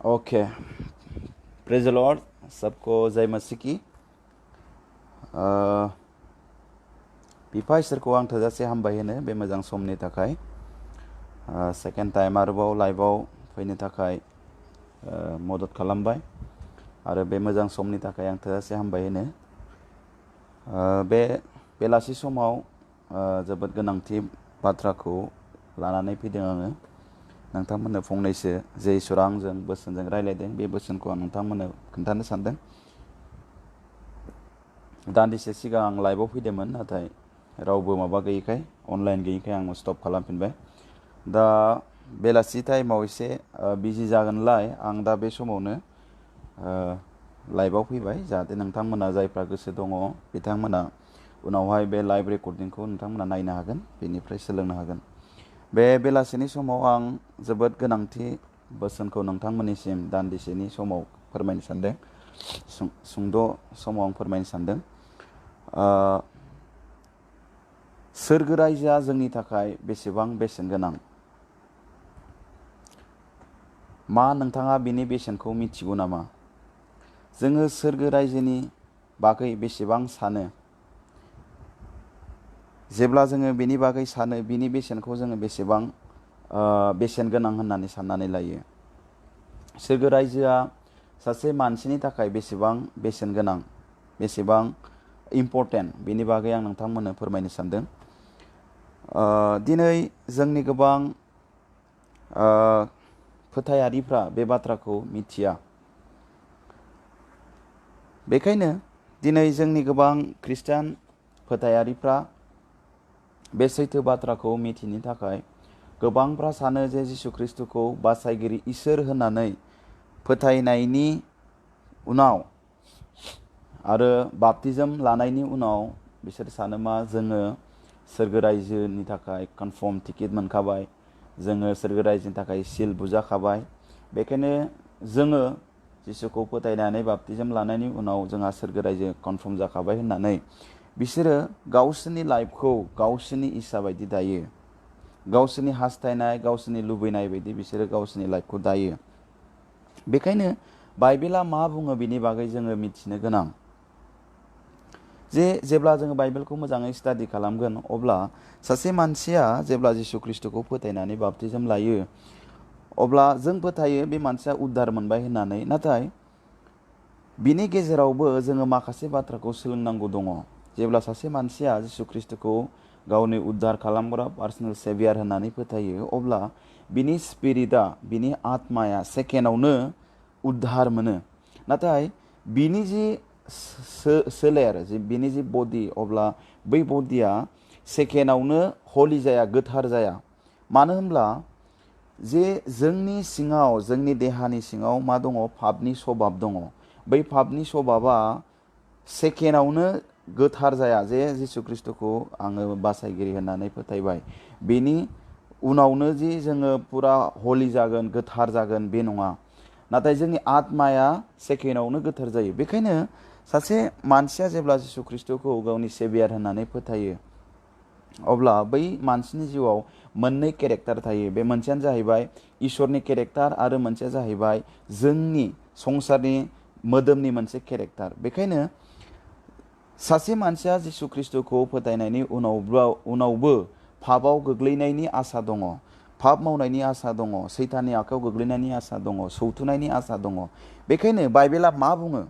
Okay, praise द Lord, सबको जय मसीह की। बिफा इसोरखौ आं थोजासे हामबाय होनो बे मोजां समनि थाखाय, सेकेन्ड टाइम आरोबाव लाइभआव फैनो थाखाय मदद खालामबाय आरो बे मोजां समनि थाखाय आं थोजासे हामबाय होनो। बे बेलासि समाव जोबोद गोनांथि बाथ्राखौ लानानै फैदों आङो। नोंथांमोननो फंनैसो जे इसोरा आंजों बोसोनजों रायलायदों बे बोसोनखौ आं नोंथांमोननो खोन्थानो सानदों। दान्दिसे सिगां आं लाइभआव फैदोंमोन, नाथाय रावबो माबा गैयैखाय, अनलाइन गैयैखाय आं स्टप खालामफिनबाय। दा बेलासि टाइमाव एसे बिजि जागोनलाय आं दा बे समावनो लाइभआव फैबाय, जाहाथे नोंथांमोना जायफ्रा गोसो दङ बिथांमोना उनावहाय बे लाइभ रेकर्डिंखौ नोंथांमोना नायनो हागोन, बेनिफ्राय सोलोंनो हागोन। बे बेलासिनि समाव आं जोबोद गोनांथि बोसोनखौ नोंथांमोननिसिम दान्दिसेनि समाव फोरमायनो सानदों, सुंद' समाव आं फोरमायनो सानदों। सोरगो रायजोआ जोंनि थाखाय बेसेबां बेसेन गोनां, मा नोंथाङा बिनि बेसेनखौ मिथिगौ नामा? जोङो सोरगो रायजोनि बागै बेसेबां सानो? जेब्ला जोङो बेनि बागै सानो, बिनि बेसेनखौ जोङो बेसेबां बेसेन गोनां होननानै साननानै लायो। सोरगो रायजोआ सासे मानसिनि थाखाय बेसेबां बेसेन गोनां, बेसेबां इम्परटेन्ट, बेनि बागै आं नोंथांमोननो फोरमायनो सानदों। दिनै जोंनि गोबां फोथायारिफ्रा बे बाथ्राखौ मिथिया। बेखायनो दिनै जोंनि गोबां खृष्टान फोथायारिफ्रा बे सैथो बाथ्राखौ मिथिनो थाखाय गोबांफ्रा सानो जे जिसु ख्रिस्टखौ बासायगिरि इसोर होननानै फोथायनायनि उनाव आरो बाप्तिजम लानायनि उनाव बिसोर सानो मा जोङो सोरगो रायजोनि थाखाय कनफार्म टिकेट मोनखाबाय, जोङो सोरगो रायजोनि थाखाय सिल बुजाखाबाय। बेखायनो जोङो जिसुखौ फोथायनानै बाप्तिजम लानायनि उनाव जोंहा सोरगो रायजो कनफार्म जाखाबाय होननानै बिसोरो गावसोरनि लाइफखौ गावसोरनि इसा बायदि दायो, गावसोरनि हास्थायनाय, गावसोरनि लुबैनाय बायदि बिसोरो गावसोरनि लाइफखौ दायो। बेखायनो बाइबेला मा बुङो बिनि बागै जोङो मिथिनो गोनां। जेब्ला जोङो बाइबेलखौ मोजाङै स्टाडि खालामगोन, अब्ला सासे मानसिया जेब्ला जिसु ख्रिस्टखौ फोथायनानै बाप्तिजम लायो, अब्ला जों फोथायो बे मानसिया उद्धार मोनबाय होननानै। नाथाय बिनि गेजेरावबो जोङो माखासे बाथ्राखौ सोलोंनांगौ दङ। जेब्ला सासे मानसिया जिसु ख्रिस्टखौ गावनि उद्धार खालामग्रा पार्सनेल सेभियार होननानै फोथायो, अब्ला बिनि स्पिरिटआ, बिनि आत्माया सेकेन्डआवनो उद्धार मोनो। नाथाय बिनि जि सोलेर, बिनि जि बडि, अब्ला बै बडिया सेकेन्डआवनो हलि जाया, गोथार जाया। मानो होनब्ला जे जोंनि सिङाव, जोंनि देहानि सिङाव मा दङ? पापनि सभाब दङ। बै पापनि सभाबा सेकेन्डआवनो गोथार जाया। जे जिसु ख्रिस्टखौ आङो बासायगिरि होननानै फोथायबाय, बेनि उनावनो जि जोङो पुरा हलि जागोन, गोथार जागोन, बे नङा। नाथाय जोंनि आत्माया सेकेन्डआवनो गोथार जायो। बेखायनो सासे मानसिया जेब्ला जिसु ख्रिस्टखौ गावनि सेभियार होननानै फोथायो, अब्ला बै मानसिनि जिउआव मोननै केरेक्टार थायो। बे मोनसेयानो जाहैबाय इसोरनि केरेक्टार आरो मोनसेया जाहैबाय जोंनि संसारनि मोदोमनि मोनसे केरेक्टार। बेखायनो सासे मानसिया जिसु ख्रिस्टखौ फोथायनायनि उनावबो पापआव गोग्लैनायनि आसा दङ, पाप मावनायनि आसा दङ, सैताननि आखायाव गोग्लैनायनि आसा दङ, सौथुनायनि आसा दङ। बेखायनो बाइबेला मा बुङो?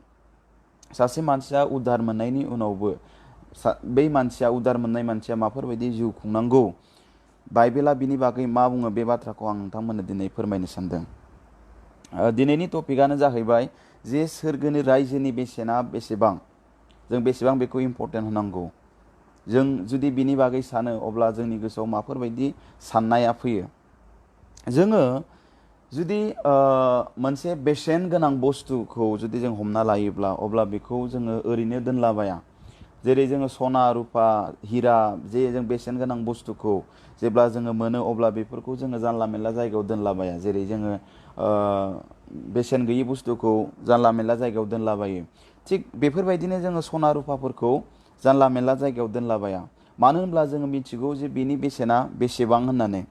सासे मानसिया उद्धार मोननायनि उनावबो बै मानसिया, उद्धार मोननाय मानसिया माफोरबायदि जिउ खुंनांगौ, बाइबेला बिनि बागै मा बुङो, बे बाथ्राखौ आं नोंथांमोननो दिनै फोरमायनो सानदों। दिनैनि टपिकआनो जाहैबाय जे सोरगोनि रायजोनि बेसेना बेसेबां, जों बेसेबां बेखौ इम्परटेन्ट होनांगौ। जों जुदि बिनि बागै सानो, अब्ला जोंनि गोसोआव माफोरबायदि साननाया फैयो। जोङो जुदि मोनसे बेसेन गोनां बुस्थुखौ जुदि जों हमना लायोब्ला, अब्ला बेखौ जोङो ओरैनो दोनलाबाया। जेरै जोङो सना, रुपा, हिरा, जे जों बेसेन गोनां बुस्थुखौ जेब्ला जोङो मोनो, अब्ला बेफोरखौ जोङो जानला मेनला जायगायाव दोनलाबाया। जेरै जोङो बेसेन गैयि बुस्थुखौ जानला मेनला जायगायाव दोनलाबायो, थिग बेफोरबायदिनो जोङो सना रुपाफोरखौ जानला मेनला जायगायाव दोनलाबाया। मानो होनब्ला जोङो मिथिगौ जे बिनि बेसेना बेसेबां होननानै।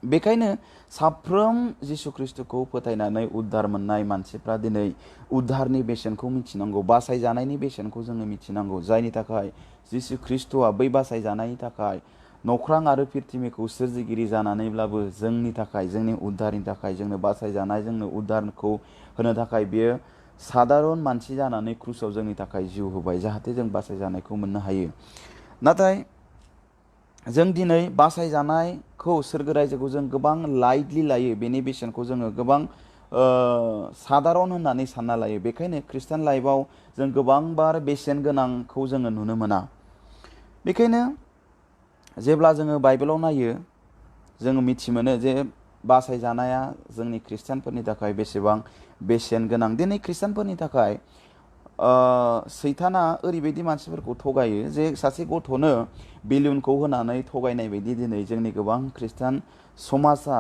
बेखायनो साफ्रोम जिसु ख्रिस्टखौ फोथायनानै उद्धार मोननाय मानसिफ्रा दिनै उद्धारनि बेसेनखौ मिथिनांगौ, बासायजानायनि बेसेनखौ जोङो मिथिनांगौ, जायनि थाखाय जिसु ख्रिस्टआ बै बासायजानायनि थाखाय नख्रां आरो पृथ्वीखौ सोरजिगिरि जानानैब्लाबो जोंनि थाखाय, जोंनि उद्धारनि थाखाय, जोंनो बासायजानाय, जोंनो उद्धारखौ होनो थाखाय बियो सादारन मानसि जानानै क्रुसाव जोंनि थाखाय जिउ होबाय, जाहाथे जों बासायजानायखौ मोननो हायो। नाथाय जों दिनै बासायजानायखौ सोरगो रायजोखौ जों गोबां लाइटलि लायो, बेनि बेसेनखौ जोङो गोबां सादारन होननानै सानना लायो। बेखायनो खृष्टान लाइफआव जों गोबांबार बेसेन गोनांखौ जोङो नुनो मोना। बेखायनो जेब्ला जोङो बाइबेलाव नायो जोङो मिथि मोनो जे बासायजानाया जोंनि खृष्टानफोरनि थाखाय बेसेबां बेसेन गोनां। दिनै खृष्टानफोरनि थाखाय सैताना ओरैबायदि मानसिफोरखौ थगायो जे सासे गथ'नो बेलुनखौ होनानै थगायनाय बायदि दिनै जोंनि गोबां खृष्टान समाजा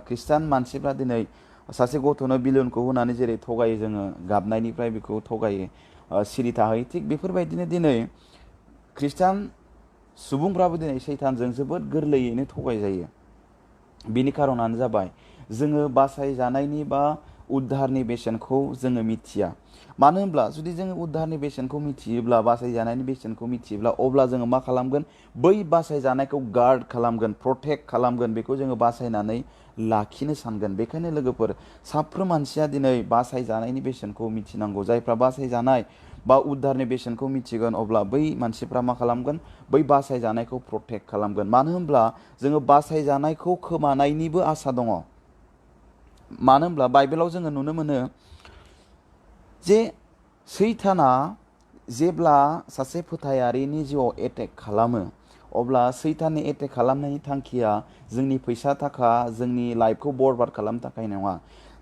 खृष्टान मानसिफ्रा दिनै सासे गथ'नो बेलुनखौ होनानै जेरै थगायो, जोङो गाबनायनिफ्राय बेखौ थगायो, सिरि थाहोयो, थिग बेफोरबायदिनो दिनै खृष्टान सुबुंफ्राबो दिनै सैतानजों जोबोद गोरलैयैनो थगायजायो। बिनि खारनानो जाबाय जोङो बासायजानायनि बा उद्धारनि बेसेनखौ जोङो मिथिया। मानो होनब्ला जुदि जोङो उद्धारनि बेसेनखौ मिथियोब्ला, बासायजानायनि बेसेनखौ मिथियोब्ला, अब्ला जोङो मा खालामगोन, बै बासायजानायखौ गार्ड खालामगोन, प्रटेक्ट खालामगोन, बेखौ जोङो बासायनानै लाखिनो सानगोन। बेखायनो लोगोफोर, साफ्रोम मानसिया दिनै बासायजानायनि बेसेनखौ मिथिनांगौ। जायफ्रा बासायजानाय बा उद्धारनि बेसेनखौ मिथिगोन, अब्ला बै मानसिफ्रा मा खालामगोन, बै बासायजानायखौ प्रटेक्ट खालामगोन। मानो होनब्ला जोङो बासायजानायखौ खोमानायनिबो आसा दङ। मानो होनब्ला बाइबेलाव जोङो नुनो मोनो जे सैताना जेब्ला सासे फोथायारिनि जिउआव एटेक खालामो, अब्ला सैताननि एटेक खालामनायनि थांखिया जोंनि फैसा थाखा, जोंनि लाइफखौ बरबाद खालामनो थाखाय नङा।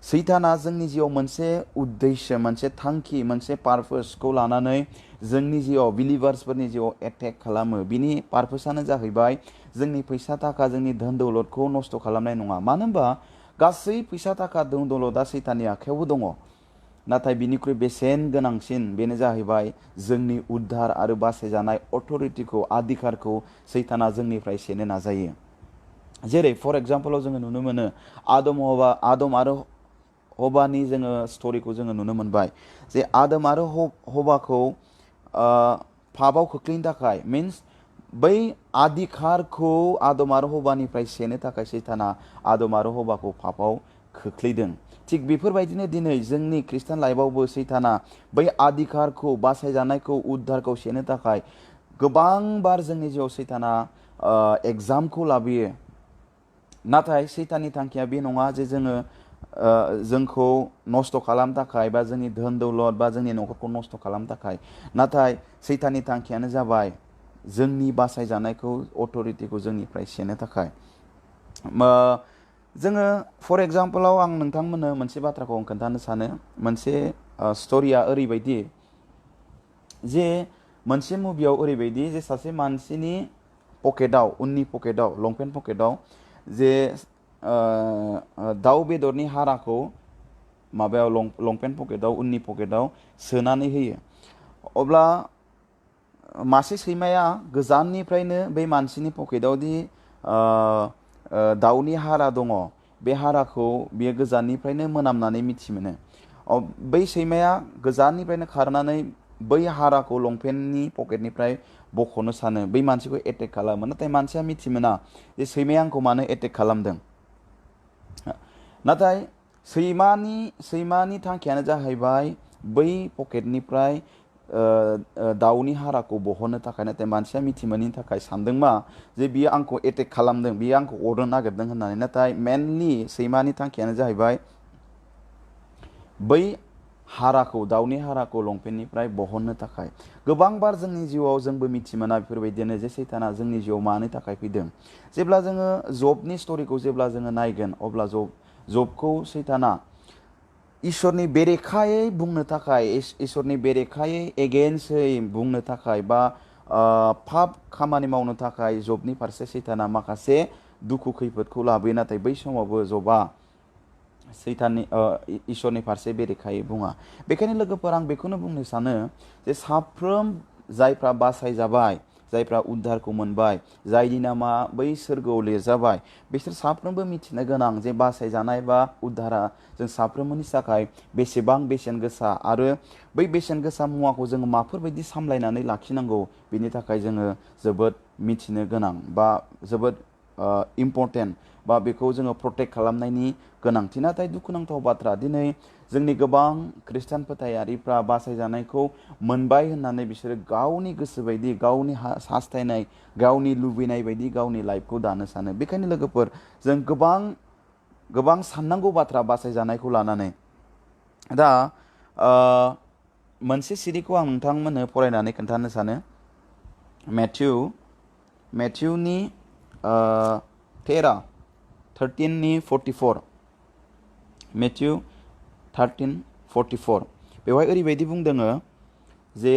सैताना जोंनि जिउआव मोनसे उद्देश्य, मोनसे थांखि, मोनसे पारपसखौ लानानै जोंनि जिउआव, बिलिभार्सफोरनि जिउआव एटेक खालामो। बिनि पारपसानो जाहैबाय जोंनि फैसा थाखा, जोंनि धोन दौलतखौ नस्थ' खालामनाय नङा। मानो होनबा गासै फैसा थाखा धोन दौलतआ सैताननि आखायावबो दङ, नाथाय बिनिख्रुइ बेसेन गोनांसिन बेनो जाहैबाय जोंनि उद्धार आरो बासायजानाय अथ'रिटिखौ, अधिकारखौ सैताना जोंनिफ्राय सेनो नाजायो। जेरै फर एग्जाम्पलाव जोङो नुनो मोनो आदम आरो हबानि जोङो स्ट'रिखौ जोङो नुनो मोनबाय जे आदम आरो हबाखौ पापआव खोख्लैनो थाखाय, मिन्स बै अधिकारखौ आदम आरो हबानिफ्राय सेनो थाखाय सैताना आदम आरो हबाखौ पापआव खोख्लैदों। थिग बेफोरबायदिनो दिनै जोंनि खृष्टान लाइफआवबो सैताना बै अधिकारखौ, बासायजानायखौ, उद्धारखौ सेनो थाखाय गोबांबार जोंनि जिउआव सैताना एग्जामखौ लाबोयो। नाथाय सैताननि थांखिया बे नङा जे जोंखौ नस्थ' खालामनो थाखाय, बा जोंनि धोन दौलत बा जोंनि न'खरखौ नस्थ' खालामनो थाखाय। नाथाय सैताननि थांखियानो जाबाय जोंनि बासायजानायखौ, अथ'रिटिखौ जोंनिफ्राय सेनो थाखाय। जोङो फर एग्जाम्पलाव आं नोंथांमोननो मोनसे बाथ्राखौ आं खोन्थानो सानो। मोनसे स्ट'रिया ओरैबायदि जे मोनसे मुभियाव ओरैबायदि जे सासे मानसिनि पकेटाव, उननि पकेटाव, लंपेन्ट पकेटाव जे दाउ बेदरनि हाराखौ माबायाव लंपेन्ट पकेटाव, उननि पकेटाव सोनानै होयो। अब्ला मासे सैमाया गोजाननिफ्रायनो बै मानसिनि पकेटावदि दाउनि हारा दङ, बे हाराखौ बियो गोजाननिफ्रायनो मोनामनानै मिथि मोनो। बै सैमाया गोजाननिफ्रायनो खारनानै बै हाराखौ लंपेन्टनि पकेटनिफ्राय बख'नो सानो, बै मानसिखौ एटेक खालामो। नाथाय मानसिया मिथि मोना जे सैमाया आंखौ मानो एटेक खालामदों। नाथाय सैमानि थांखियानो जाहैबाय बै पकेटनिफ्राय दाउनि हाराखौ बहननो थाखाय। नाथाय मानसिया मिथि मोनैनि थाखाय सानदों मा जे बियो आंखौ एटेक खालामदों, बियो आंखौ अरनो नागिरदों होननानै। नाथाय मेनलि सैमानि थांखियानो जाहैबाय बै हाराखौ, दाउनि हाराखौ लंपेन्टनिफ्राय बहननो थाखाय। गोबांबार जोंनि जिउआव जोंबो मिथि मोना बेफोरबायदिनो जे सैताना जोंनि जिउआव मानो थाखाय फैदों। जेब्ला जोङो जबनि स्ट'रिखौ जेब्ला जोङो नायगोन, अब्ला जबखौ सैताना इसोरनि बेरेखायै बुंनो थाखाय, इसोरनि बेरेखायै एगेन्स्टयै बुंनो थाखाय, बा पाप खामानि मावनो थाखाय जबनि फारसे सैताना माखासे दुखु खैफोदखौ लाबोयो। नाथाय बै समावबो जबा इसोरनि फारसे बेरेखायै बुङा। बेखायनो लोगोफोर, आं बेखौनो बुंनो सानो जे साफ्रोम जायफ्रा बासायजाबाय, जायफ्रा उद्धारखौ मोनबाय, जायनि नामा बै सोरगोआव लिरजाबाय, बिसोर साफ्रोमबो मिथिनो गोनां जे बासायजानाय बा उद्धारा जों साफ्रोमबोनि थाखाय बेसेबां बेसेन गोसा आरो बै बेसेन गोसा मुवाखौ जोङो माफोरबायदि सामलायनानै लाखिनांगौ बेनि थाखाय जोङो जोबोद मिथिनो गोनां बा जोबोद इम्परटेन्ट बा बेखौ जोङो प्रटेक्ट खालामनायनि गोनांथि। नाथाय दुखुनांथाव बाथ्रा, दिनै जोंनि गोबां खृष्टान फोथायारिफ्रा बासायजानायखौ मोनबाय होननानै बिसोरो गावनि गोसो बायदि, गावनि हास्थायनाय, गावनि लुबैनाय बायदि गावनि लाइफखौ दानो सानो। बेखायनो लोगोफोर, जों गोबां साननांगौ बाथ्रा बासायजानायखौ लानानै। दा मोनसे सिरिखौ आं नोंथांमोननो फरायनानै खोन्थानो सानो। मेथ्युनि 13:44। मेथ्यु 13:44 बेवहाय ओरैबायदि बुंदों जे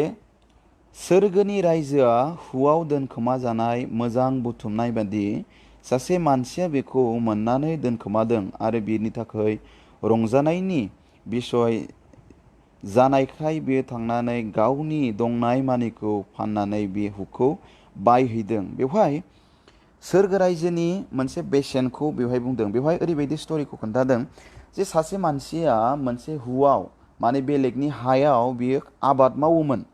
सोरगोनि रायजोआ हुआव दोनखोमा जानाय मोजां बुथुमनाय बादि सासे मानसिया बेखौ मोननानै दोनखोमादों आरो बिनि थाखाय रंजानायनि बिसय जानायखाय बियो थांनानै गावनि दंनाय मानिखौ फाननानै बे हुखौ बायहैदों। बेवहाय सोरगो रायजोनि मोनसे बेसेनखौ बेवहाय बुंदों। बेवहाय ओरैबायदि स्ट'रिखौ खोन्थादों जे सासे मानसिया मोनसे हुआव, माने बेलेगनि हायाव बियो आबाद मावोमोन।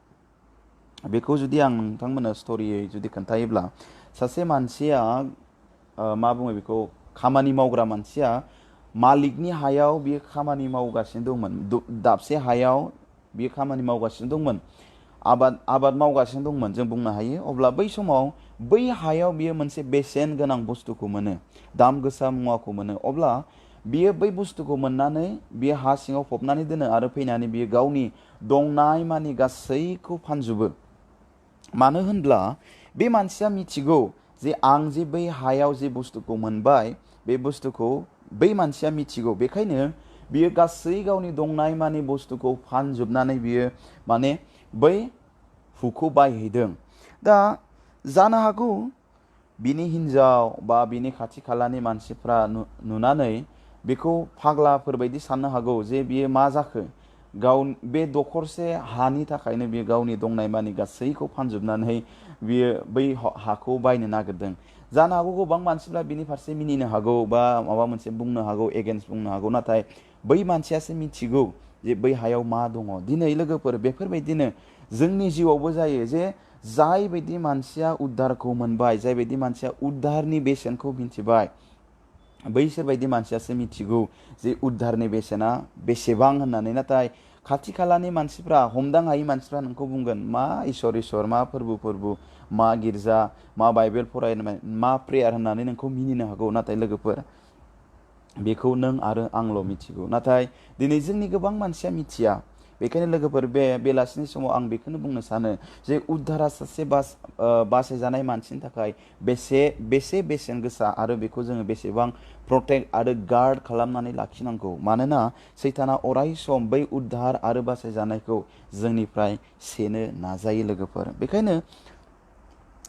बेखौ जुदि आं नोंथांमोननो स्ट'रियै जुदि खोन्थायोब्ला, सासे मानसिया मा बुङो बेखौ, खामानि मावग्रा मानसिया मालिकनि हायाव बियो खामानि मावगासिनो दंमोन। दाबसे हायाव बियो खामानि मावगासिनो दंमोन, आबाद मावगासिनो दंमोन जों बुंनो हायो। अब्ला बै समाव बै हायाव बियो मोनसे बेसेन गोनां बुस्थुखौ मोनो, दाम गोसा मुवाखौ मोनो। अब्ला बियो बै बुस्थुखौ मोननानै बियो हा सिङाव फबनानै दोनो आरो फैनानै बियो गावनि दंनाय मानि गासैखौ फानजोबो। मानो होनब्ला बे मानसिया मिथिगौ जे आं जे बै हायाव जे बुस्थुखौ मोनबाय, बे बुस्थुखौ बै मानसिया मिथिगौ। बेखायनो बियो गासै गावनि दंनाय मानि बुस्थुखौ फानजोबनानै बियो माने बै हुखौ बायहैदों। दा जानो हागौ बिनि हिन्जाव बा बिनि खाथि खालानि मानसिफ्रा नुनानै बेखौ फाग्लाफोरबायदि साननो हागौ जे बियो मा जाखो, बे दखरसे हानि थाखायनो बियो गावनि दंनाय मानि गासैखौ फानजोबनानै बियो बै हाखौ बायनो नागिरदों। जानो हागौ गोबां मानसिफ्रा बिनि फारसे मिनिनो हागौ बा माबा मोनसे बुंनो हागौ, एगेन्स्ट बुंनो हागौ। नाथाय बै मानसियासो मिथिगौ जे बै हायाव मा दङ। दिनै लोगोफोर, बेफोरबायदिनो जोंनि जिउआवबो जायो जे जाय बायदि मानसिया उद्धारखौ मोनबाय, जाय बायदि मानसिया उद्धारनि बेसेनखौ मिथिबाय, बैसोर बायदि मानसियासो मिथिगौ जे उद्धारनि बेसेना बेसेबां होननानै। नाथाय खाथि खालानि मानसिफ्रा, हमदां हायै मानसिफ्रा नोंखौ बुंगोन मा इसोर, मा फोरबो, मा गिर्जा, मा बाइबेल फरायनाय, मा प्रेयार होननानै नोंखौ मिनिनो हागौ। नाथाय लोगोफोर, बेखौ नों आरो आंल' मिथिगौ। नाथाय दिनै जोंनि गोबां मानसिया मिथिया। बेखायनो लोगोफोर, बे बेलासिनि समाव आं बेखौनो बुंनो सानो जे उद्धारा सासे बासायजानाय मानसिनि थाखाय बेसे बेसेन गोसा आरो बेखौ जोङो बेसेबां प्रटेक्ट आरो गार्ड खालामनानै लाखिनांगौ। मानोना सैताना अराय सम बै उद्धार आरो बासायजानायखौ जोंनिफ्राय सेनो नाजायो लोगोफोर। बेखायनो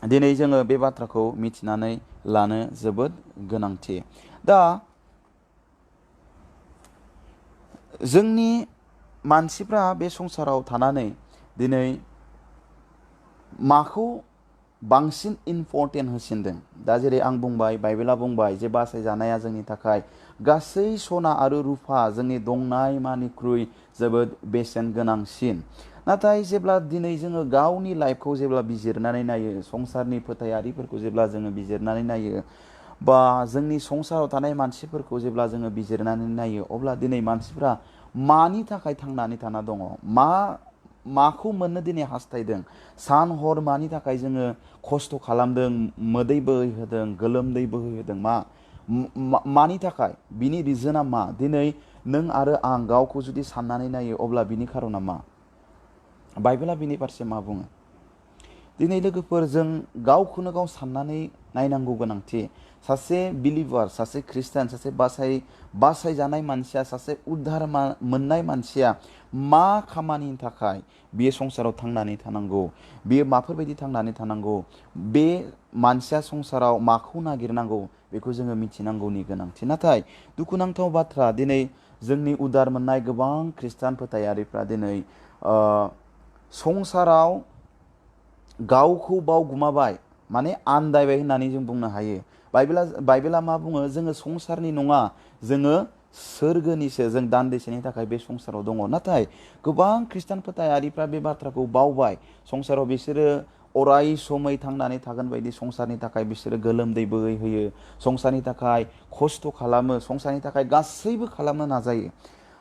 दिनै जोङो बे बाथ्राखौ मिथिनानै लानो जोबोद गोनांथि। दा जोंनि मानसिफ्रा बे संसाराव थानानै दिनै माखौ बांसिन इम्परटेन्ट होसिनदों? दा जेरै आं बुंबाय, बाइबेला बुंबाय जे बासायजानाया जोंनि थाखाय गासै सना आरो रुफा, जोंनि दंनाय मानिख्रुइ जोबोद बेसेन गोनांसिन। नाथाय जेब्ला दिनै जोङो गावनि लाइफखौ जेब्ला बिजिरनानै नायो, संसारनि फोथायारिफोरखौ जेब्ला जोङो बिजिरनानै नायो, बा जोंनि संसाराव थानाय मानसिफोरखौ जेब्ला जोङो बिजिरनानै नायो, अब्ला दिनै मानसिफ्रा मानि थाखाय थांनानै थाना दङ, माखौ मोननो दिनै हास्थायदों, सान हर मानि थाखाय जोङो खस्थ' खालामदों, मोदै बोहैहोदों, गोलोमदै बोहैहोदों, मानि थाखाय, बिनि रिजोना मा? दिनै नों आरो आं गावखौ जुदि साननानै नायो, अब्ला बिनि खारना मा? बाइबेला बिनि फारसे मा बुङो? दिनै लोगोफोर, जों गावखौनो गाव साननानै नायनांगौ गोनांथि। सासे बिलिभार, सासे खृष्टान, सासे बासायजानाय मानसिया, सासे उद्धार मोननाय मानसिया मा खामानिनि थाखाय बियो संसाराव थांनानै थानांगौ, बियो माफोरबायदि थांनानै थानांगौ, बे मानसिया संसाराव माखौ नागिरनांगौ, बेखौ जोङो मिथिनांगौनि गोनांथि। नाथाय दुखुनांथाव बाथ्रा, दिनै जोंनि उद्धार मोननाय गोबां खृष्टान फोथायारिफ्रा दिनै संसाराव गावखौ बावगुमाबाय माने आन्दायबाय होननानै जों बुंनो हायो। बाइबेला मा बुङो जोङो संसारनि नङा जोङो सोरगोनिसो जों दान्दिसेनि थाखाय बे संसाराव दङ। नाथाय गोबां खृष्टान फोथायारिफ्रा बे बाथ्राखौ बावबाय। संसाराव बिसोरो अराय समै थांनानै थागोन बायदि संसारनि थाखाय बिसोरो गोलोमदै बोहैहोयो, संसारनि थाखाय खस्थ' खालामो, संसारनि थाखाय गासैबो खालामनो नाजायो।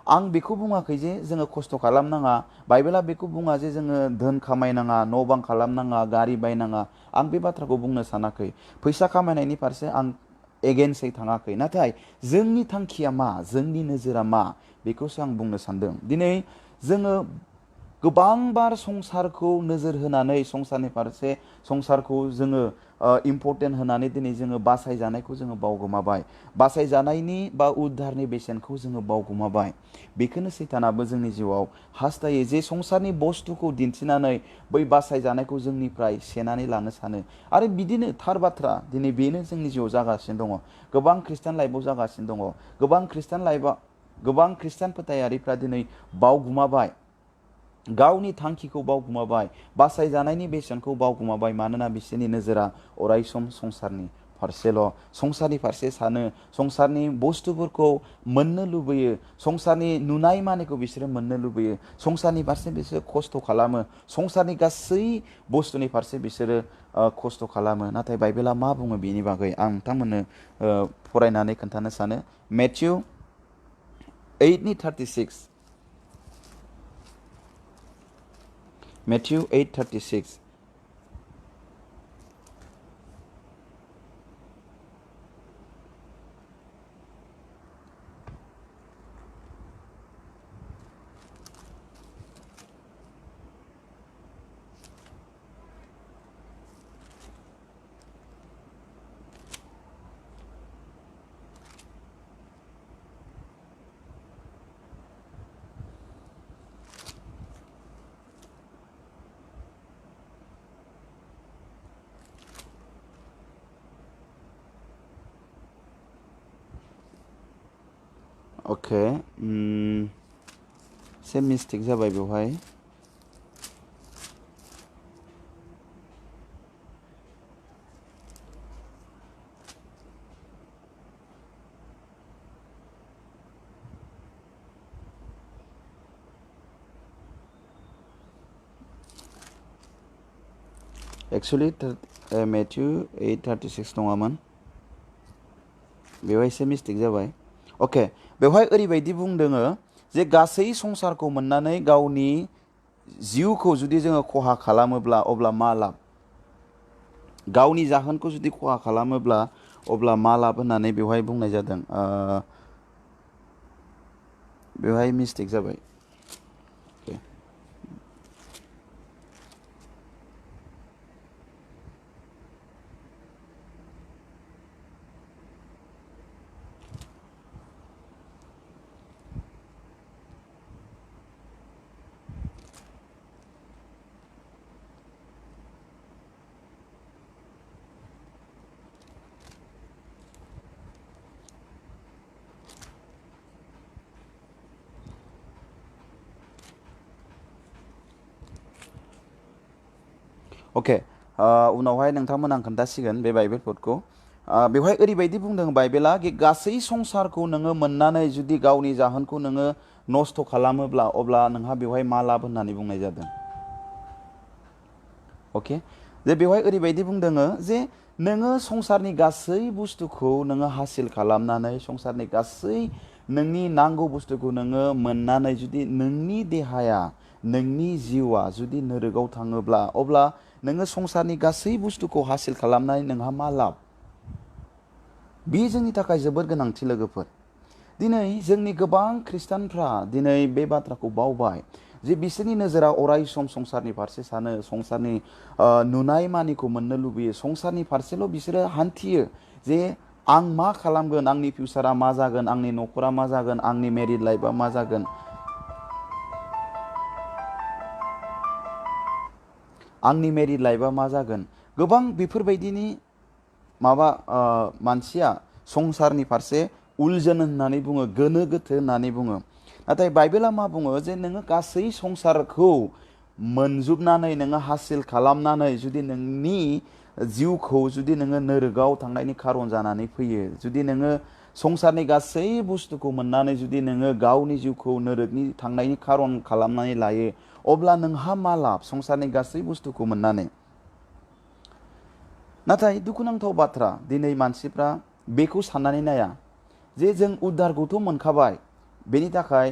आं बेखौ बुङाखै जे जोङो खस्थ' खालामनाङा, बाइबेला बेखौ बुङा जे जोङो धोन खामायनाङा, न' बां खालामनाङा, गारि बायनाङा, आं बे बाथ्राखौ बुंनो सानाखै। फैसा खामायनायनि फारसे आं एगेन्स्टै थाङाखै। नाथाय जोंनि थांखिया मा, जोंनि नोजोरा मा, बेखौसो आं बुंनो सानदों। दिनै जोङो गोबांबार संसारखौ नोजोर होनानै संसारनि फारसे संसारखौ जोङो इम्परटेन्ट होनानै दिनै जोङो बासायजानायखौ जोङो बावगोमाबाय। बासायजानायनि बा उद्धारनि बेसेनखौ जोङो बावगोमाबाय। बेखौनो सैतानाबो जोंनि जिउआव हास्थायो जे संसारनि बुस्थुखौ दिन्थिनानै बै बासायजानायखौ जोंनिफ्राय सेनानै लानो सानो। आरो बिदिनो थार बाथ्रा, दिनै बेनो जोंनि जिउआव जागासिनो दङ। गोबां खृष्टान लाइफआव जागासिनो दङ। गोबां खृष्टान फोथायारिफ्रा दिनै बावगुमाबाय, गावनि थांखिखौ बावगुमाबाय, बासायजानायनि बेसेनखौ बावगुमाबाय। मानोना बिसोरनि नोजोरा अरायसम संसारनि फारसेल', संसारनि फारसे सानो, संसारनि बुस्थुफोरखौ मोननो लुबैयो, संसारनि नुनाय मानिखौ बिसोरो मोननो लुबैयो, संसारनि फारसे बिसोरो खस्थ' खालामो, संसारनि गासै बुस्थुनि फारसे बिसोरो खस्थ' खालामो। नाथाय बाइबेला मा बुङो बेनि बागै आं नोंथांमोननो फरायनानै खोन्थानो सानो। Matthew 8:36, Matthew 8:36। अके, एसे मिस्टेक जाबाय बेवहाय। एक्सुवेलि मेथ्यु 8:36 नङामोन, बेवहाय एसे मिस्टेक जाबाय। अके, बेवहाय ओरैबायदि बुंदोङो जे गासै संसारखौ मोननानै गावनि जिउखौ जुदि जोङो खहा खालामोब्ला अब्ला मा लाब? गावनि जाहोनखौ जुदि खहा खालामोब्ला अब्ला मा लाब होननानै बेवहाय बुंनाय जादों। बेवहाय मिस्टेक जाबाय। अके, उनावहाय नोंथांमोन आं खोन्थासिगोन बे बाइबेल पदखौ। बेवहाय ओरैबायदि बुंदों बाइबेला गासै संसारखौ नोङो मोननानै जुदि गावनि जाहोनखौ नोङो नस्थ' खालामोब्ला अब्ला नोंहा बेवहाय मा लाब होननानै बुंनाय जादों। अके, जे बेवहाय ओरैबायदि बुंदोङो जे नोङो संसारनि गासै बुस्थुखौ नोङो हासिल खालामनानै, संसारनि गासै नोंनि नांगौ बुस्थुखौ नोङो मोननानै जुदि नोंनि देहाया, नोंनि जिउआ जुदि नोरोगाव थाङोब्ला अब्ला नोङो संसारनि गासै बुस्थुखौ हासिल खालामनानै नोंहा मा लाब? बे जोंनि थाखाय जोबोर गोनांथि लोगोफोर। दिनै जोंनि गोबां खृष्टानफ्रा दिनै बे बाथ्राखौ बावबाय जे बिसोरनि नोजोरा अराय सम संसारनि फारसे सानो, संसारनि नुनाय मानिखौ मोननो लुबैयो, संसारनि फारसेल' बिसोरो हान्थियो जे आं मा खालामगोन, आंनि फिउचारा मा जागोन, आंनि न'खरा मा जागोन, आंनि मेरिड लाइफआ मा जागोन, आंनि मेरिड लाइफआ मा जागोन। गोबां बेफोरबायदिनि मानसिया संसारनि फारसे उलझन होननानै बुङो, गोनो गोथो होननानै बुङो। नाथाय बाइबेला मा बुङो जे नोङो गासै संसारखौ मोनजोबनानै नोङो हासिल खालामनानै जुदि नोंनि जिउखौ जुदि नोङो नोरोगाव थांनायनि खारन जानानै फैयो, जुदि नोङो संसारनि गासै बुस्थुखौ मोननानै जुदि नोङो गावनि जिउखौ नोरोगनि थांनायनि खारन खालामनानै लायो, अब्ला नोंहा मा लाब संसारनि गासै बुस्थुखौ मोननानै? नाथाय दुखुनांथाव बाथ्रा, दिनै मानसिफ्रा बेखौ साननानै नाया जे जों उद्धारखौथ' मोनखाबाय, बेनि थाखाय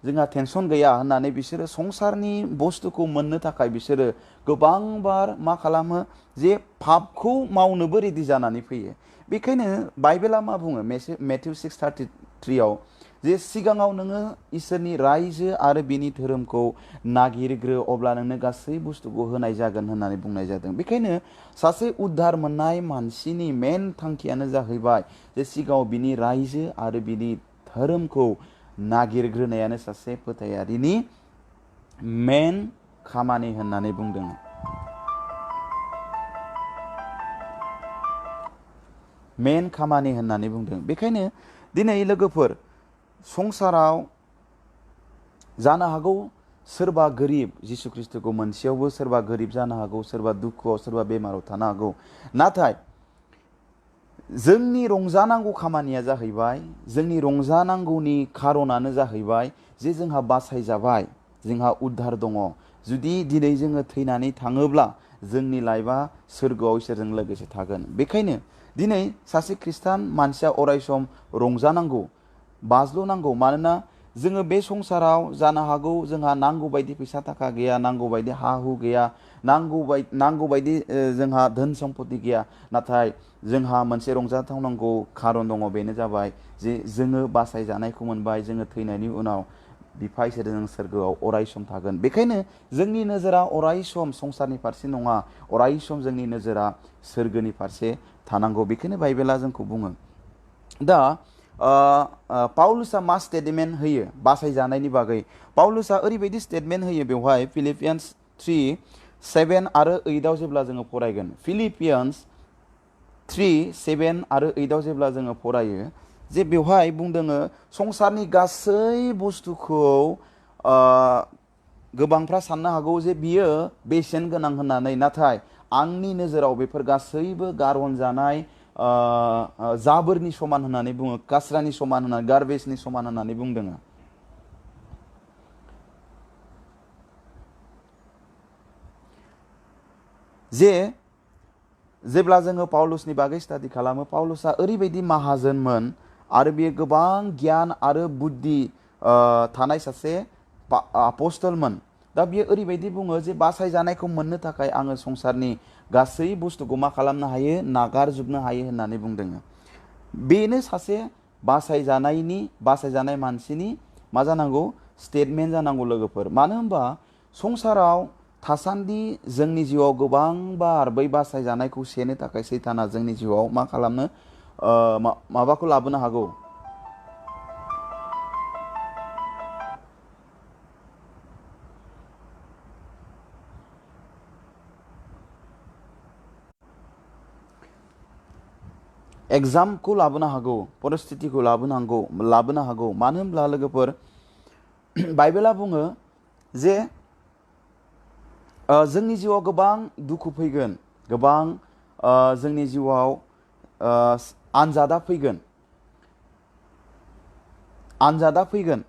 जोंहा टेनसन गैया होननानै बिसोरो संसारनि बुस्थुखौ मोननो थाखाय बिसोरो गोबांबार मा खालामो जे पापखौ मावनोबो रेडि जानानै फैयो। बेखायनो बाइबेला मा बुङो मेथ्यु 6:33 जे सिगाङाव नोङो इसोरनि रायजो आरो बिनि धोरोमखौ नागिरग्रो, अब्ला नोंनो गासै बुस्थुखौ होनाय जागोन होननानै बुंनाय जादों। बेखायनो सासे उद्धार मोननाय मानसिनि मेन थांखियानो जाहैबाय जे सिगाङाव बिनि रायजो आरो बिनि धोरोमखौ नागिरग्रोनायानो सासे फोथायारिनि मेन खामानि होननानै बुंदों। मेन खामानि होननानै बुंदों। बेखायनो दिनै लोगोफोर, संसाराव जानो हागौ सोरबा गोरिब, जिसु ख्रिस्टखौ मोनसेयावबो सोरबा गोरिब जानो हागौ, सोरबा दुखुआव, सोरबा बेमाराव थानो हागौ। नाथाय जोंनि रंजानांगौ खामानिया जाहैबाय, जोंनि रंजानांगौनि खारनानो जाहैबाय जे जोंहा बासायजाबाय, जोंहा उद्धार दङ। जुदि दिनै जोङो थैनानै थाङोब्ला जोंनि लाइफआ सोरगोआव इसोरजों लोगोसे थागोन। बेखायनो दिनै सासे खृष्टान मानसिया अरायसम रंजानांगौ, बाज्ल'नांगौ। मानोना जोङो बे संसाराव जानो हागौ जोंहा नांगौ बायदि फैसा थाखा गैया, नांगौ बायदि हा हु गैया, नांगौ बायदि जोंहा धोन सम्पति गैया। नाथाय जोंहा मोनसे रंजाथावनांगौ खारन दङ, बेनो जाबाय जे जोङो बासायजानायखौ मोनबाय, जोङो थैनायनि उनाव बिफा इसोरजों सोरगोआव अरायसम थागोन। बेखायनो जोंनि नोजोरा अरायसम संसारनि फारसे नङा, अरायसम जोंनि नोजोरा सोरगोनि फारसे थानांगौ। बेखायनो बाइबेला जोंखौ बुङो। दा पाउलुसा मा स्टेटमेन्ट होयो बासायजानायनि बागै? पाउलुसा ओरैबायदि स्टेटमेन्ट होयो बेवहाय, फिलिपियान्स 3:7 आरो 8 जेब्ला जोङो फरायगोन, फिलिपियान्स 3:7 आरो 8 जेब्ला जोङो फरायो, जे बेवहाय बुंदोङो संसारनि गासै बुस्थुखौ गोबांफ्रा साननो हागौ जे बियो बेसेन गोनां होननानै, नाथाय आंनि नोजोराव बेफोर गासैबो गारहन जानाय जाबोरनि समान होननानै बुङो, कास्रानि समान होननानै, गार्बेजनि समान होननानै बुंदों। जे जेब्ला जोङो पाउलुसनि बागै स्टाडि खालामो, पाउलुसा ओरैबायदि माहाजोनमोन आरो बियो गोबां गियान आरो बुद्धि थानाय सासे आपस्टलमोन। दा बियो ओरैबायदि बुङो जे बासायजानायखौ मोननो थाखाय आङो संसारनि गासै बुस्थुखौ मा खालामनो हायो, नागारजोबनो हायो होननानै बुंदों। बेनो सासे बासायजानाय मानसिनि मा जानांगौ स्टेटमेन्ट जानांगौ लोगोफोर। मानो होनबा संसाराव थासान्दि जोंनि जिउआव गोबांबार बै बासायजानायखौ सेनो थाखाय सैताना जोंनि जिउआव मा खालामनो माबाखौ लाबोनो हागौ, एग्जामखौ लाबोनो हागौ, परिस्थितिखौ लाबोनो हागौ। मानो होनब्ला लोगोफोर, बाइबेला बुङो जे जोंनि जिउआव गोबां दुखु फैगोन, गोबां जोंनि जिउआव आनजादा फैगोन।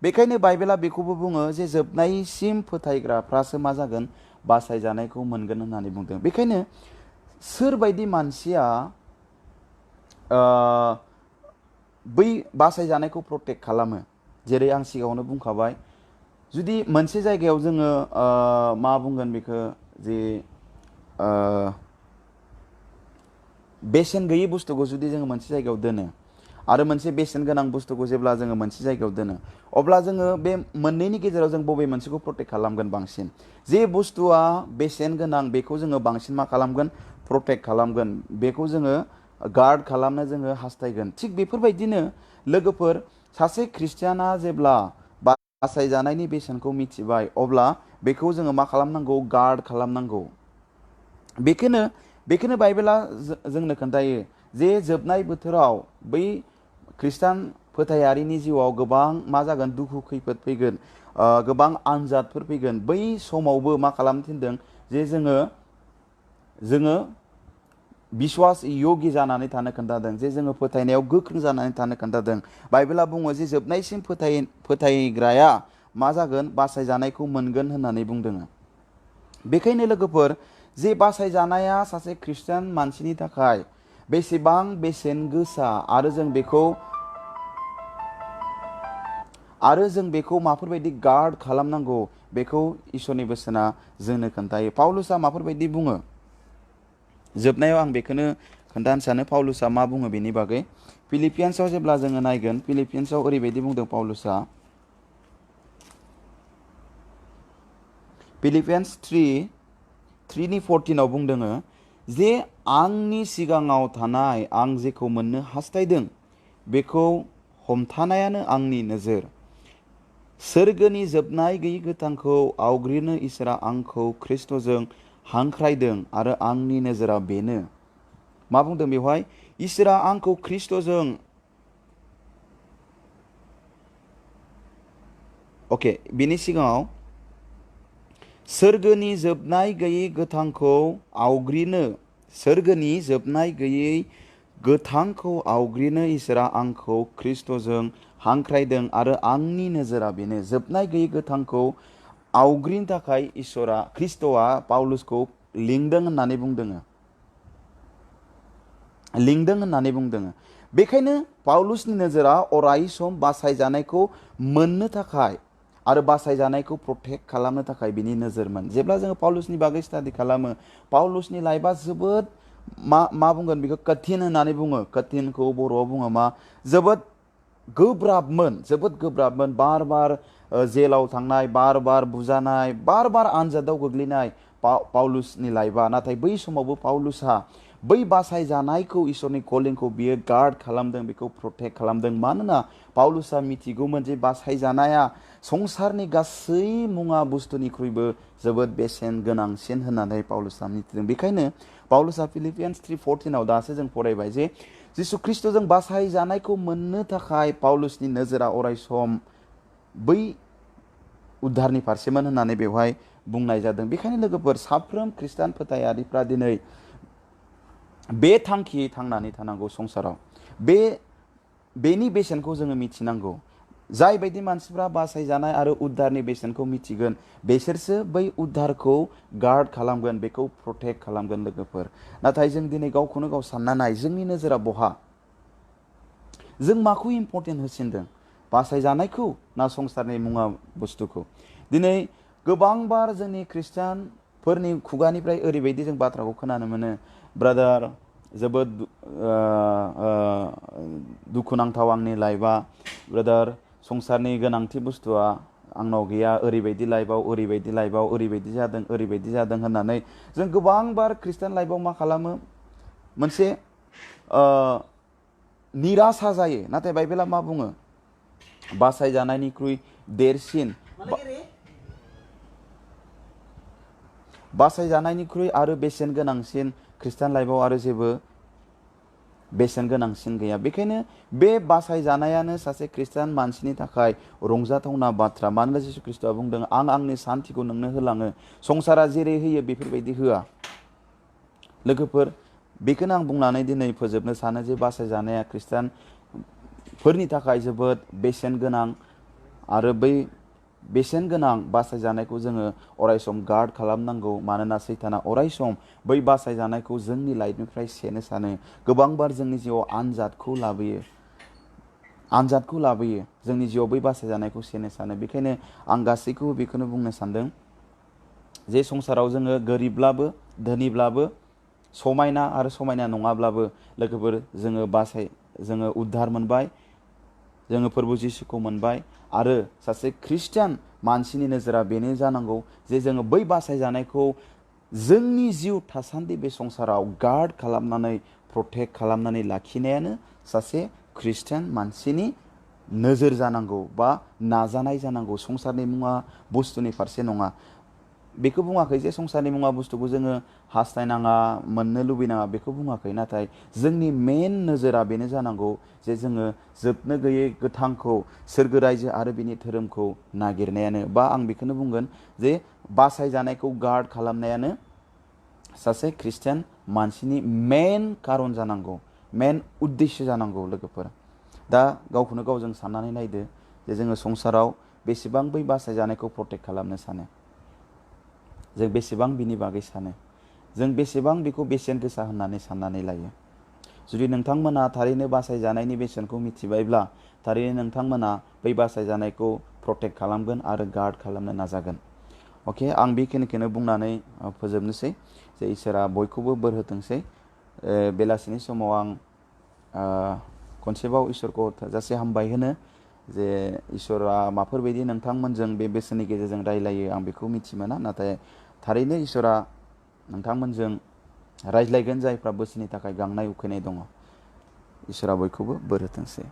बेखायनो बाइबेला बेखौबो बुङो जे जोबनायसिम फोथायग्राफ्रासो मा जागोन, बासायजानायखौ मोनगोन होननानै बुंदों। बेखायनो सोरबायदि मानसिया बै बासायजानायखौ प्रटेक्ट खालामो, जेरै आं सिगाङावनो बुंखाबाय, जुदि मोनसे जायगायाव जोङो मा बुंगोन बेखौ, जे बेसेन गैयै बुस्थुखौ जुदि जोङो मोनसे जायगायाव दोनो आरो मोनसे बेसेन गोनां बुस्थुखौ जेब्ला जोङो मोनसे जायगायाव दोनो, अब्ला जोङो बे मोननैनि गेजेराव जों बबे मोनसेखौ प्रटेक्ट खालामगोन बांसिन? जे बुस्थुआ बेसेन गोनां बेखौ जोङो बांसिन मा खालामगोन, प्रटेक्ट खालामगोन, बेखौ जोङो गार्ड खालामनो जोङो हास्थायगोन। थिग बेफोरबायदिनो लोगोफोर, सासे ख्रिस्टियाना जेब्ला बासायजानायनि बेसेनखौ मिथिबाय, अब्ला बेखौ जोङो मा खालामनांगौ, गार्ड खालामनांगौ। बेखौनो बाइबेला जोंनो खोन्थायो जे जोबनाय बोथोराव बै खृष्टान फोथायारिनि जिउआव गोबां मा जागोन, दुखु खैफोद फैगोन। गोबां आनजादफोर फैगोन बै समावबो मा खालामनो थिनदों जे जोङो बिश्वास योगी जानानै थानो खोन्थादों जे जोङो फोथायनायाव गोख्रों जानानै थानो खोन्थादों बाइबेला बुङो जे जोबनायसिम फोथायग्राया मा जागोन बासायजानायखौ मोनगोन होननानै बुंदों बेखायनो लोगोफोर जे बासायजानाया सासे ख्रिस्टियान मानसिनि थाखाय बेसेबां बेसेन गोसा आरो जों बेखौ माफोरबायदि गार्ड खालामनांगौ बेखौ इसोरनि बोसोना जोंनो खोन्थायो पाउलुसा माफोरबायदि बुङो जोबनायाव आं बेखौनो खोन्थानो सानो पाउलुसा मा बुङो बेनि बागै फिलिपियान्सआव जेब्ला जोङो नायगोन फिलिपियान्सआव ओरैबायदि बुंदों पाउलुसा फिलिपियान्स 3:14 बुंदों जे आंनि सिगाङाव थानाय आं जेखौ मोननो हास्थायदों बेखौ हमथानायानो आंनि नोजोर सोरगोनि जोबनाय गैयै गोथांखौ आवग्रिनो इसोरा आंखौ ख्रिस्ट'जों हांख्रायदों आरो आंनि नोजोरा बेनो मा बुंदों बेवहाय इसोरा आंखौ ख्रिस्ट'जों बिनि सिगाङाव सोरगोनि जोबनाय गैयै गोथांखौ आवग्रिनो इसोरा आंखौ ख्रिस्ट'जों हांख्रायदों आरो आंनि नोजोरा बेनो जोबनाय गैयै गोथांखौ आवग्रिनो थाखाय इसोरा ख्रिस्ट'आ पाउलुसखौ लिंदों होननानै बुंदों बेखायनो पाउलुसनि नोजोरा अराय सम बासायजानायखौ मोननो थाखाय आरो बासायजानायखौ प्रटेक्ट खालामनो थाखाय बिनि नोजोरमोन जेब्ला जोङो पाउलुसनि बागै स्टाडि खालामो पाउलुसनि लाइफआ जोबोद मा बुंगोन बेखौ कठिन होननानै बुङो कठिनखौ बर'आव बुङो मा जोबोद गोब्राबमोन बार बार जेलाव थांनाय बार बार बुजानाय बार बार आनजादाव गोग्लैनाय पाउलुसनि लाइफआ नाथाय बै समावबो पाउलुसहा बै बासायजानायखौ इसोरनि कलिंखौ बियो गार्ड खालामदों बेखौ प्रटेक्ट खालामदों मानोना पाउलुसआ मिथिगौमोन जे बासायजानाया संसारनि गासै मुवा बुस्थुनिख्रुइबो जोबोद बेसेन गोनांसिन होननानै पाउलुसआ मिथिदों बेखायनो पाउलुसआ फिलिपियान्स 3:14 दासो जों फरायबाय जे जिसु ख्रिस्ट'जों बासायजानायखौ मोननो थाखाय पाउलुसनि नोजोरा अराय सम बै उद्धारनि फारसेमोन होननानै बेवहाय बुंनाय जादों बेखायनो लोगोफोर साफ्रोम ख्रिस्टान फोथायारिफ्रा दिनै बे थांखियै थांनानै थानांगौ संसाराव बेनि बेसेनखौ जोङो मिथिनांगौ जाय बायदि मानसिफ्रा बासायजानाय आरो उद्धारनि बेसेनखौ मिथिगोन बेसोरसो बै उद्धारखौ गार्ड खालामगोन बेखौ प्रटेक्ट खालामगोन लोगोफोर नाथाय जों दिनै गावखौनो गाव सानना नाय जोंनि नोजोरा बहा जों माखौ इम्पर्टेन्ट होसिनदों बासायजानायखौ ना संसारनि मुवा बुस्थुखौ दिनै गोबांबार जोंनि ख्रिस्टानफोरनि खुगानिफ्राय ओरैबायदि जों बाथ्राखौ खोनानो मोनो ब्रादार जोबोद दुखुनांथाव आंनि लाइफआ ब्रादार संसारनि गोनांथि बुस्थुआ आंनाव गैया ओरैबायदि लाइफआव ओरैबायदि जादों होननानै जों गोबांबार ख्रिस्टान लाइफआव मा खालामो मोनसे निरासा जायो नाथाय बाइबेला मा बुङो बासायजानायनिख्रुइ देरसिन बासायजानायनिख्रुइ आरो बेसेन गोनांसिन ख्रिस्टान लाइफआव आरो जेबो बेसेन गोनांसिन गैया बेखायनो बे बासायजानायानो सासे ख्रिस्टान मानसिनि थाखाय रंजाथावना बाथ्रा मानोना जिसु ख्रिस्ट'आ बुंदों आं आंनि सान्थिखौ नोंनो होलाङो संसारा जेरै होयो बेफोरबायदि होआ लोगोफोर बेखौनो आं बुंनानै दिनै फोजोबनो सानो जे बासायजानाया ख्रिस्टानफोरनि थाखाय जोबोद बेसेन गोनां आरो बै बेसेन गोनां बासायजानायखौ जोङो अराय सम गार्ड खालामनांगौ मानोना सैताना अराय सम बै बासायजानायखौ जोंनि लाइफनिफ्राय सेनो सानो गोबांबार जोंनि जिउआव आनजादखौ लाबोयो जोंनि जिउआव बै बासायजानायखौ सेनो सानो बेखायनो आं गासैखौबो बेखौनो बुंनो सानदों जे संसाराव जोङो गोरिबब्लाबो धोनिब्लाबो समायना आरो समायना नङाब्लाबो लोगोफोर जोङो उद्धार मोनबाय जोङो प्रभु जिसुखौ मोनबाय आरो सासे ख्रिस्टियान मानसिनि नोजोरा बेनो जानांगौ जे जोङो बै बासायजानायखौ जोंनि जिउ थासान्दि बे संसाराव गार्ड खालामनानै प्रटेक्ट खालामनानै लाखिनायानो सासे ख्रिस्टियान मानसिनि नोजोर जानांगौ बा नाजानाय जानांगौ संसारनि मुवा बुस्थुनि फारसे नङा बेखौ बुङाखै जे संसारनि मुवा बुस्थुखौ जोङो हास्थायनाङा मोननो लुबैनाङा बेखौ बुङाखै, नाथाय जोंनि मेन नोजोरा बेनो जानांगौ जे जोङो जोबनो गैयै गोथांखौ सोरगो रायजो आरो बिनि धोरोमखौ नागिरनायानो, बा आं बेखौनो बुंगोन जे बासायजानायखौ गार्ड खालामनायानो सासे ख्रिस्टियान मानसिनि मेन कारन जानांगौ, मेन उद्देश्य जानांगौ लोगोफोर। दा गावखौनो गाव जों साननानै नायदो जे जोङो संसाराव बेसेबां बै बासायजानायखौ प्रटेक्ट खालामनो सानो, जों बेसेबां बिनि बागै सानो, जों बेसेबां बेखौ बेसेन गोसा होननानै साननानै लायो। जुदि नोंथांमोना थारैनो बासायजानायनि बेसेनखौ मिथिबायब्ला थारैनो नोंथांमोना बै बासायजानायखौ प्रटेक्ट खालामगोन आरो गार्ड खालामनो नाजागोन। अके, आं बेखिनिखौनो बुंनानै फोजोबनोसै जे इसोरा बयखौबो बोर होथोंसै। बेलासिनि समाव आं खनसेबाव इसोरखौ थोजासे हामबाय होनो जे इसोरा माफोरबायदि नोंथांमोनजों बे बोसोननि गेजेरजों रायलायो आं बेखौ मिथि मोना, नाथाय थारैनो इसोरा नोंथांमोनजों रायज्लायगोन जायफ्रा बोसोननि थाखाय गांनाय उखैनाय दङ। इसोरा बयखौबो बोर होथोंसै।